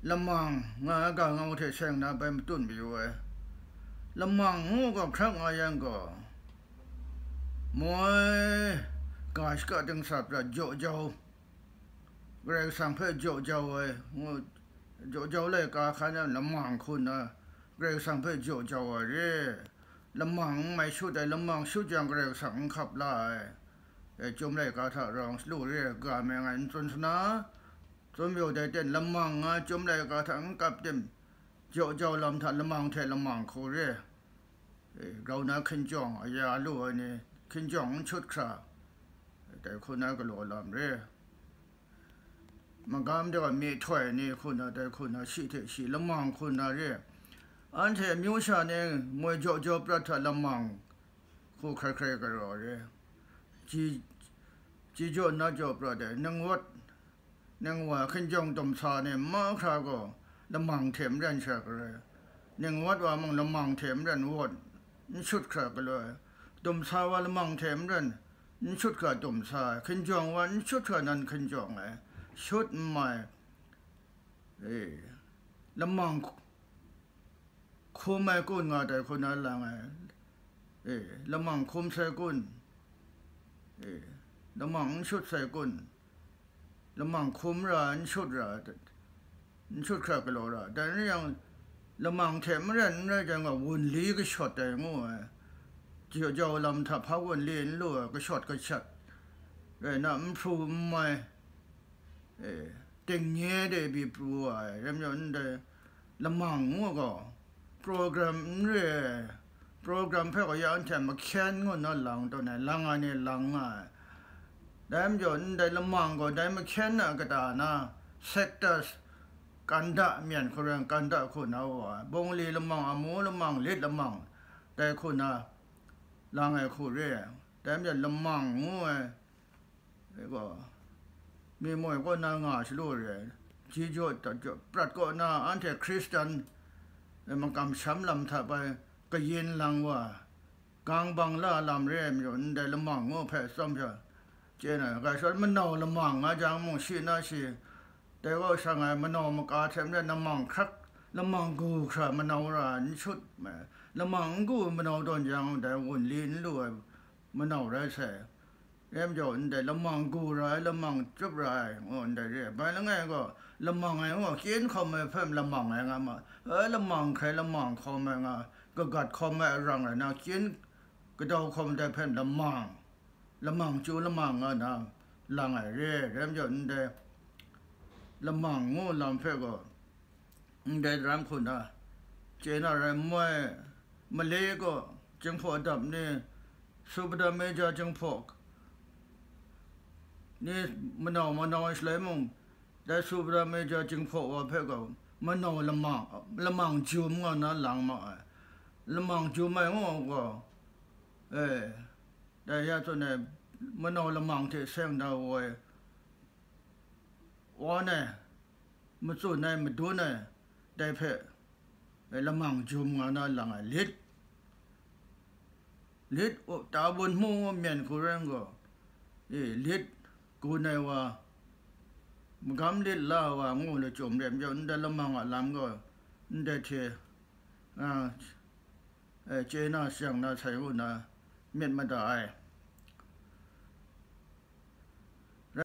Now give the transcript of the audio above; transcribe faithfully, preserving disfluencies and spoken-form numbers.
Lamang nga ai ga ngau hte seng na bai matut mayu ai. Lamang ngu ga hkrak nga yang gaw, moi ga shaka dingsa prat jaw jau, Karai Kasang hpe jaw jau ai, ngu, jaw jau laika hkan na lamang hku nna Karai Kasang hpe jaw jau ai re. Lamang n mai shut ai, lamang shut jang Karai Kasang n hkap la ai, e, chyum laika hta rau n salu re ai ga me ngai n tsun sa na, Tsun mayu dai ten, lamang nga chyum laika hta n kap tim, jaw jau lam hta lamang hte lamang hku re, e, grau na hkinjawng aya lu ai ni, hkinjawng n shut hkra, dai hku na galaw lam re. Magam de wa myihtoi ni hku na, dai hku na shi hte shi lamang hku na re. Anhte amyu sha ni moi jaw jau prat hta lamang hku hkrai hkrai galaw re. Ji, ji jaw na jaw prat ai, ningwat, ningwa hkinjawng dum sa ni mahkra gaw lamang hte maren sha garai, ningwat wa mung lamang hte maren wawt n shut hkra galoi, dum sa wa lamang hte maren n shut hkra dum sa ai, hkinjawng wa n shut hkra nan hkinjawng ai, shut n mai, e, lamang hkum ai kun nga dai hku na lang ai, e, lamang hkum sai kun, e, lamang n shut sai kun, lamang hkum ra, n shut ra, n shut hkra galaw ra, dai rai yang, lamang hte maren n rai jang gaw, wunli kashawt ai ngu ai, jau jau lam hta hpa wunli n lu ai, kashawt kashat rai na, n hpru n mai, e, tengnye de bi pru ai, rai majaw ndai lamang ngu gaw, program n re ai, program hpe gaw ya anhte mahkyen ngu nna lang tawn ai, lang ai ni lang nga ai. Dai majaw ndai lamang gaw dai mahkyen a kata na, sectors, kanda myen hku rai, kanda hku na wa ai, bungli lamang, amu lamang, lit lamang, dai hku na lang ai hku re ai. Dai majaw lamang ngu ai, e gaw, mi moi kaw na nga shalu re, ji jaw dat jaw prat kaw na, anhte Hkristan, e, makam sham lam hta bai kayin lang wa, gang bang la lam re ai majaw, ndai lamang ngu hpe tsawm sha, chye na, ga shawt manau lamang nga jang mung, shi na shi, dai kaw shang ai manau maka hte maren lamang hkrak, lamang gu hkra manau ra n shut, lamang n gu manau tawn jang, dai wunli n lu ai manau rai sai. Rai majaw, ndai lamang gu ra ai, lamang chyup ra ai, ngu ndai re ai. Bai langai gaw, lamang ai ngu, kyin hkawm ai hpe lamang ai nga ma, e, lamang hkrai lamang hkawm ai nga, kagat hkawm ai arang rai na, kyin kadau hkawm dai hpe lamang, lamang chyu lamang nga na lang ai re. Rai majaw, ndai lamang ngu lam hpe gaw, ndai daram hku na, chye na rai nme, Malay gaw, Jinghpaw adap ni, Subedar Major Jinghpaw ni manau manau ai shaloi mung, dai Subedar Major Jinghpaw wa hpe gaw manau lamang, lamang jum nga na lang ma ai. Lamang jum ai ngu gaw, e, dai ya tsun ai, manau lamang hte seng da woi, wan ai, matsun ai, madun ai, dai hpe, e, lamang jum nga na lang ai lit, lit, o, ta bun hmu myen hku rai gaw, e, lit gun ai wa, magam lit la ai wa ngu lachyum re ai majaw, ndai lamang a lam gaw, ndai hte, a, e, chye na, shajang na sai ngu na myit mada ai.